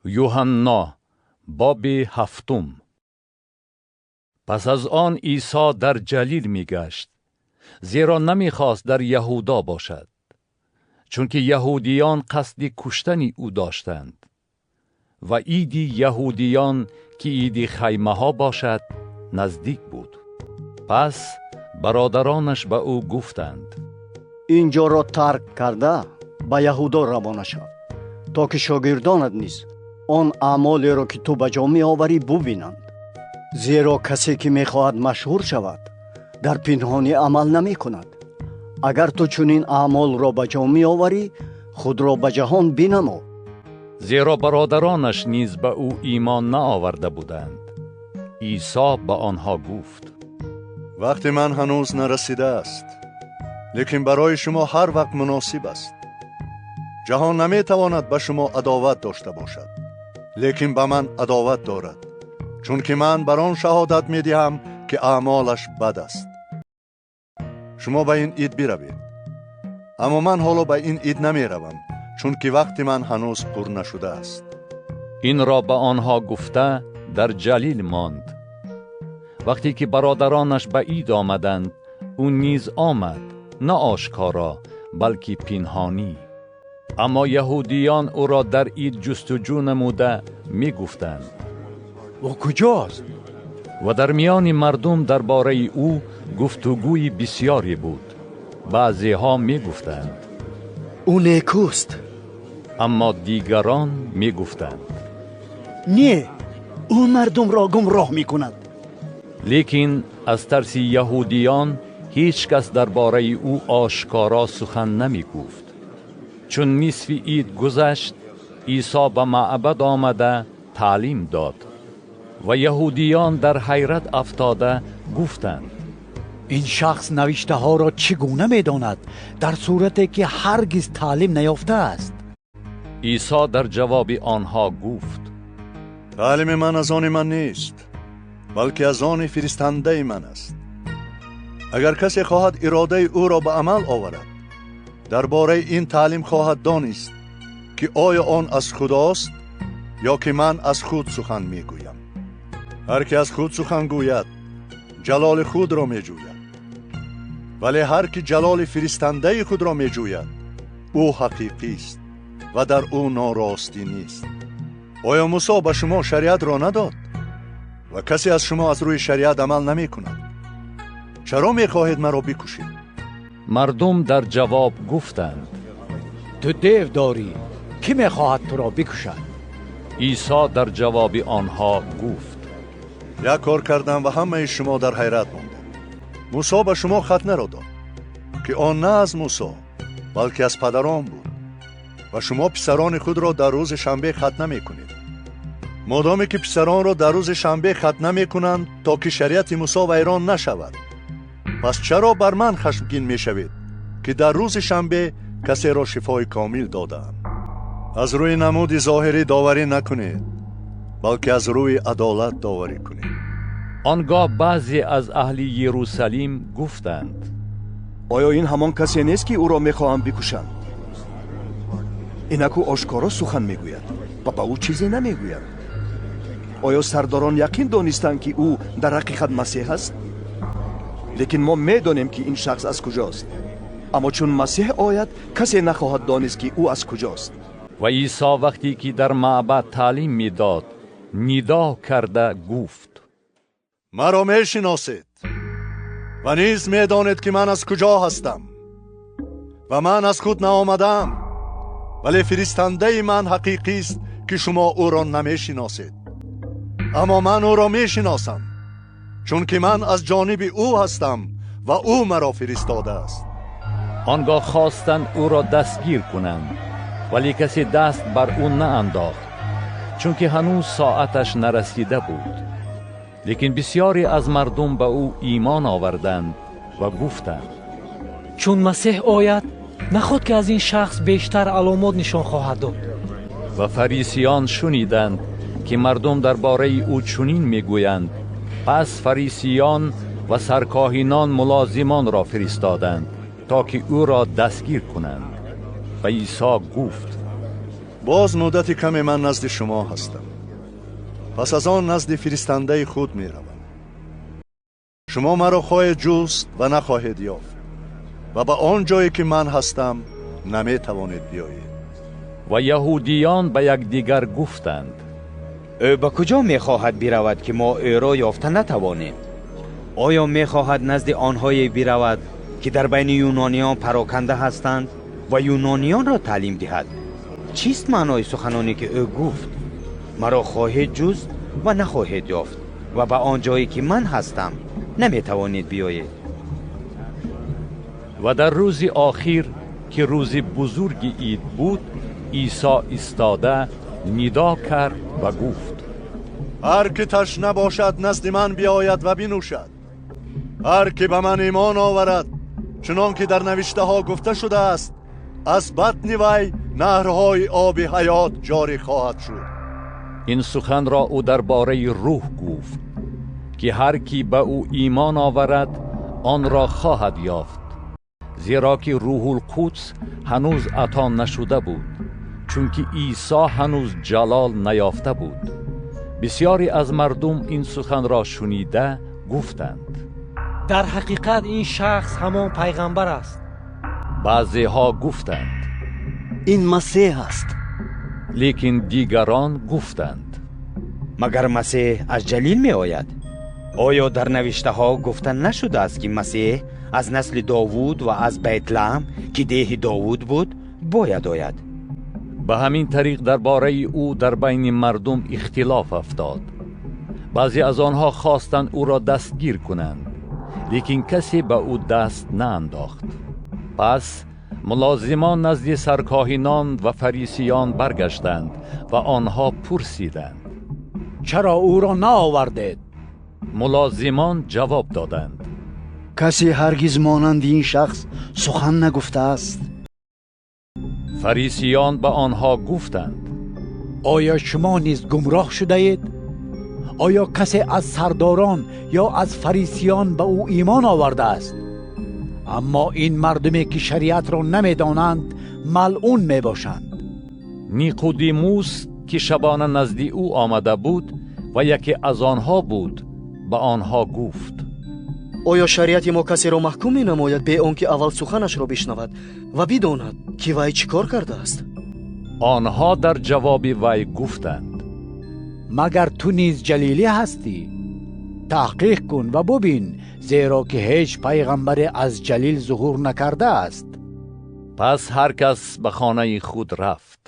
Юҳанно, боби ҳафтум. Пас аз он Исо дар Ҷалил мегашт, зеро намехост дар Яҳудо бошад, чунки яҳудиён қасди куштани ӯ доштанд. Ва иди яҳудиён, ки иди хаймаҳо бошад, наздик буд. Пас бародаронаш ба ӯ гуфтанд: Ин ҷоро тарк карда, ба Яҳудо равона шав, то ки шогирдонат низ он аъмолеро, ки ту ба ҷо меоварӣ, бубинанд. Зеро касе, ки мехоҳад машҳур шавад, дар пинҳонӣ амал намекунад. Агар ту чунин аъмолро ба ҷо меоварӣ, худро ба ҷаҳон бинамо. Зеро бародаронаш низ ба ӯ имон наоварда буданд. Исо ба онҳо гуфт: Вақти ман ҳанӯз нарасидааст, лекин барои шумо ҳар вақт муносиб аст. Ҷаҳон наметавонад ба шумо адоват дошта бошад, лекин ба ман адоват дорад, чунки ман бар он шаҳодат медиҳам, ки аъмолаш бад аст. Шумо ба ин ид биравед, аммо ман ҳоло ба ин ид намеравам, чунки вақти ман ҳанӯз пур нашудааст. Инро ба онҳо гуфта, дар Ҷалил монд. Вақте ки бародаронаш ба ид омаданд, ӯ низ омад, на ошкоро, балки пинҳонӣ. Аммо яҳудиён ӯро дар ид ҷустуҷӯ намуда мегуфтанд: Ӯ куҷост? Ва дар миёни мардум дар бораи ӯ гуфтугӯи бисёре буд. Баъзеҳо мегуфтанд: Ӯ некӯст. Аммо дигарон мегуфтанд: Не, ӯ мардумро гумроҳ мекунад. Лекин аз тарси яҳудиён ҳеҷ кас дар бораи ӯ ошкоро сухан намегуфт. Чун нисфи ид гузашт, Исо ба маъбад омада таълим дод ва яҳудиён дар ҳайрат афтода гуфтанд: Ин шахс навиштаҳоро чӣ гуна медонад, дар сурате ки ҳаргиз таълим наёфтааст? Исо дар ҷавоби онҳо гуфт: Таълими ман аз они ман нест, балки аз они фиристандаи ман аст. Агар касе хоҳад иродаи ӯро ба амал оварад, дар бораи ин таълим хоҳад донист, ки оё он аз Худост ё ки ман аз худ сухан мегӯям. Ҳар ки аз худ сухан гӯяд, ҷалоли худро меҷӯяд, вале ҳар ки ҷалоли фиристандаи худро меҷӯяд, ӯ ҳақиқист ва дар ӯ норостӣ нест. Оё Мусо ба шумо шариатро надод? Ва касе аз шумо аз рӯи шариат амал намекунад. Чаро мехоҳед маро бикушед? Мардум дар ҷавоб гуфтанд: Ту дев дорӣ, кӣ мехоҳад туро бикушад? Исо дар ҷавоби онҳо гуфт: Як кор кардам ва ҳамаи шумо дар ҳайрат мондед. Мусо ба шумо хатнаро дод, ки он на аз Мусо, балки аз падарон буд, ва шумо писарони худро дар рӯзи шанбе хатна мекунед. Модоме ки писаронро дар рӯзи шанбе хатна мекунанд, то ки шариати Мусо вайрон нашавад, пас чаро бар ман хашмгин мешавед, ки дар рӯзи шанбе касеро шифои комил додаам? Аз рӯи намуди зоҳирӣ доварӣ накунед, балки аз рӯи адолат доварӣ кунед. Он гоҳ баъзе аз аҳли Ерусалим гуфтанд: Оё ин ҳамон касе нест, ки ӯро мехоҳанд бикушанд? Инак ӯ ошкоро сухан мегӯяд ва ба ӯ чизе намегӯянд. Оё сардорон яқин донистанд, ки ӯ дар ҳақиқат Масеҳ аст? Лекин мо медонем, ки ин шахс аз куҷост, аммо чун Масеҳ ояд, касе нахоҳад донист, ки ӯ аз куҷост. Ва Исо вақте ки дар маъбад таълим медод, нидо карда гуфт: Маро мешиносед ва низ медонед, ки ман аз куҷо ҳастам. Ва ман аз худ наомадаам, вале фиристандаи ман ҳақиқист, ки шумо ӯро намешиносед. Аммо ман ӯро мешиносам, чунки ман аз ҷониби ӯ ҳастам ва ӯ маро фиристодааст. Он гоҳ хостанд ӯро дастгир кунанд, вале касе даст бар ӯ наандохт, чунки ҳанӯз соаташ нарасида буд. Лекин бисёре аз мардум ба ӯ имон оварданд ва гуфтанд: Чун Масеҳ ояд, наход ки аз ин шахс бештар аломот нишон хоҳад дод? Ва фарисиён шуниданд, ки мардум дар бораи ӯ чунин мегӯянд. Пас фарисиён ва саркоҳинон мулозимонро фиристоданд, то ки ӯро дастгир кунанд. Ва Исо гуфт: Боз муддати каме ман назди шумо ҳастам. Пас аз он назди фиристандаи худ меравам. Шумо маро хоҳед ҷуст ва нахоҳед ёфт ва ба он ҷое ки ман ҳастам наметавонед биёед. Ва яҳудиён ба якдигар гуфтанд: ӯ ба куҷо мехоҳад биравад ки мо ӯро ёфта натавонем? Оё мехоҳад назди онҳое биравад ки дар байни юнониён пароканда ҳастанд ва юнониёнро таълим диҳад? Чист маънои суханоне ки ӯ гуфт: маро хоҳед ҷуст ва нахоҳед ёфт ва ба он ҷое ки ман ҳастам наметавонед биёед? Ва дар рӯзи охир ки рӯзи бузурги ид буд, Исо истода нидо кард ва гуфт: ҳар ки ташна бошад назди ман биёяд ва бинӯшад. Ҳар ки ба ман имон оварад, чунон ки дар навиштаҳо гуфта шудааст, аз батни вай наҳрҳои оби ҳаёт ҷорӣ хоҳад шуд. Ин суханро ӯ дар бораи рӯҳ гуфт ки ҳар ки ба ӯ имон оварад онро хоҳад ёфт, зеро ки Рӯҳулқудс ҳанӯз ато нашуда буд, чунки Исо ҳанӯз ҷалол наёфта буд. Бисёре аз мардум ин суханро шунида гуфтанд: дар ҳақиқат ин шахс ҳамон пайғамбар аст. Баъзеҳо гуфтанд: ин Масеҳ аст. Лекин дигарон гуфтанд: магар Масеҳ аз Ҷалил меояд? Оё дар навиштаҳо гуфта нашудааст ки Масеҳ аз насли Довуд ва аз Бейтлаҳм ки деҳи Довуд буд бояд ояд? Ба ҳамин тариқ дар бораи ӯ дар байни мардум ихтилоф афтод. Баъзе аз онҳо хостанд ӯро дастгир кунанд, лекин касе ба ӯ даст наандохт. Пас мулозимон назди саркоҳинон ва фарисиён баргаштанд ва онҳо пурсиданд: чаро ӯро наовардед? Мулозимон ҷавоб доданд: касе ҳаргиз монанди ин шахс сухан нагуфтааст. Фарисиён ба онҳо гуфтанд: оё шумо низ гумроҳ шудаед? Оё касе аз сардорон ё аз фарисиён ба ӯ имон овардааст? Аммо ин мардуме ки шариатро намедонанд малъун мебошанд. Никодимус ки шабона назди ӯ омада буд ва яке аз онҳо буд, ба онҳо гуфт: оё шариати мо касеро маҳкум менамояд бе он ки аввал суханашро бишнавад ва бидонад ки вай чӣ кор кардааст? Онҳо дар ҷавоби вай гуфтанд: магар ту низ ҷалилӣ ҳастӣ? Таҳқиқ кун ва бубин, зеро ки ҳеҷ пайғамбаре аз Ҷалил зуҳур накардааст. Пас ҳар кас ба хонаи худ рафт.